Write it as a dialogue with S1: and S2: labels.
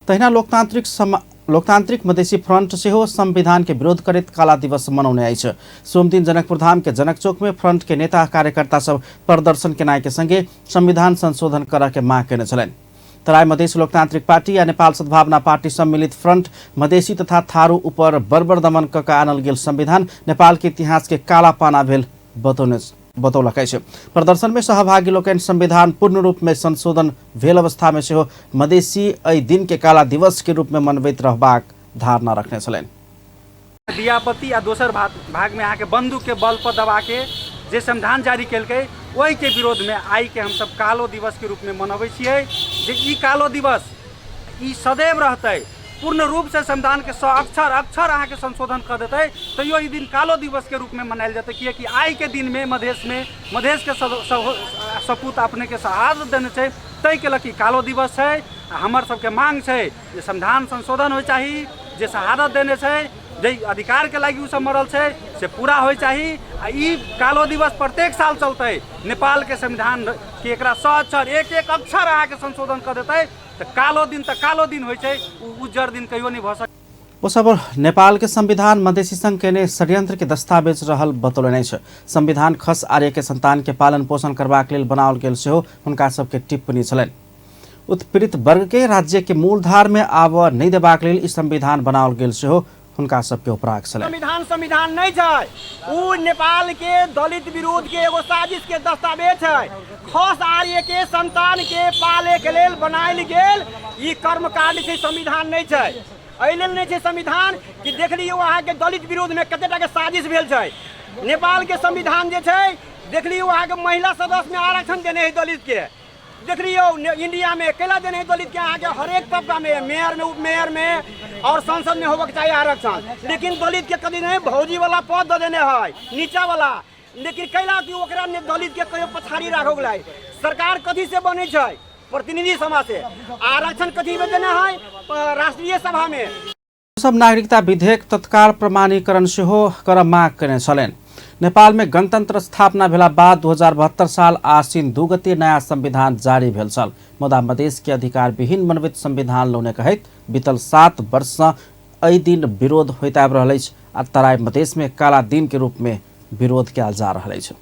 S1: तहिना लोकतांत्रिक मधेसी फ्रंट सेहो संविधान के विरोध करैत काला दिवस मनौने अछि। सोमदिन जनकपुरधाम के जनक चौक में फ्रंट के नेता कार्यकर्ता सब प्रदर्शन केनाइ के संगे संविधान संशोधन करऽ के मांग केने छलनि। तराई मधेस लोकतांत्रिक पार्टी आ नेपाल सद्भावना पार्टी सम्मिलित फ्रंट मधेसी तथा थारू ऊपर बर्बर दमन कऽ के आनल गेल संविधान नेपाल के इतिहास के काला पाना भेल बतौलक अछि। प्रदर्शन में सहभागी लोकनि संविधान पूर्ण रूप में संशोधन भेल अवस्था में सेहो मधेसी एहि दिन के काला दिवस के रूप में मनबैत रहबाक धारणा रखने छलनि।
S2: दियापति आ दोसर भागमे अहाँके बन्दूकके बल पर दबाके जे संविधान जारी केलकै, ओहिके विरोधमे आइके हमसब कालो दिवसके रूपमे मनबै छियै जे ई कालो दिवस ई सदैव रहतै। पूर्ण रूपसँ संविधानके सौ अक्षर अक्षर अहाँके संशोधन कऽ देतै तैयो ई दिन कालो दिवसके रूपमे मनायल जेतै, किएकि आइके दिनमे मधेशमे मधेशके सपूत अपनेके शहादत देने छै, ताहिके लऽ कऽ ई कालो दिवस छै। आ हमर सबके मांग छै जे संविधान संशोधन होइ चाही, जे शहादत देने छै, जे अधिकारके लागि ओ सब मरल छै से पूरा होइ चाही। आ ई कालो दिवस प्रत्येक साल चलतै। नेपालके संविधान के एकरा सौ अक्षर एक एक अक्षर अहाँके संशोधन कऽ देतै तऽ कालो दिन तऽ कालो दिन होइ छै, ओ उज्जर दिन कहियो नहि भऽ सकै।
S1: ओ सब नेपाल के संविधान मधेसी संघ केने षड्यंत्र के दस्तावेज रहल बतौलनि अछि। संविधान खस आर्य के संतान के पालन पोषण करबाक लेल बनाओल गेल सेहो हुनका सबके टिप्पणी छलनि। उत्पीड़ित वर्ग के राज्य के मूलधार में आबऽ नहि देबाक लेल ई संविधान बनाओल गेल सेहो हुनका सबके उपराग छलनि।
S3: संविधान संविधान नहीं छै, उ नेपाल के दलित विरोध के एगो साजिश के दस्तावेज छै। खस आर्य के संतान के पाले के लेल बनायल गेल ई कर्मकांड छै, संविधान नहीं छै। एहि लेल नहीं छै संविधान कि देख लियौ अहाँ के दलित विरोध में कतेटा के साजिश भेल छै। नेपाल के संविधान जे छै देख लियौ अहाँ के महिला सदस्य में आरक्षण देने है दलित के। देख लियौ इंडिया में केला देने है दलित के, अहाँ के हरेक तबका में, मेयर में, उप मेयर में और संसद में होबक चाही आरक्षण, लेकिन दलित के कभी नहीं भौजी वाला पद दे देने है नीचा वाला। लेकिन कैला कि ओकरा ने दलित के कहियो पछाड़ी राखो गेलै। सरकार कथी से बनै छै? प्रतिनिधि सभा से। आरक्षण कथी में देने है? राष्ट्रीय सभा में।
S1: सब नागरिकता विधेयक तत्काल प्रमाणीकरण सेहो करऽ माग केने छलनि। नेपाल में गणतंत्र स्थापना भेला बाद 2072 साल आश्विन 2 गते नयाँ संविधान जारी भेल छल, मुदा मधेस के अधिकार विहीन बनबैत संविधान लौने कहैत बीतल 7 वर्ष सँ एहि दिन विरोध होइत आबि रहल अछि आ तराई मधेस में काला दिन के रूप में विरोध कयल जा रहल अछि।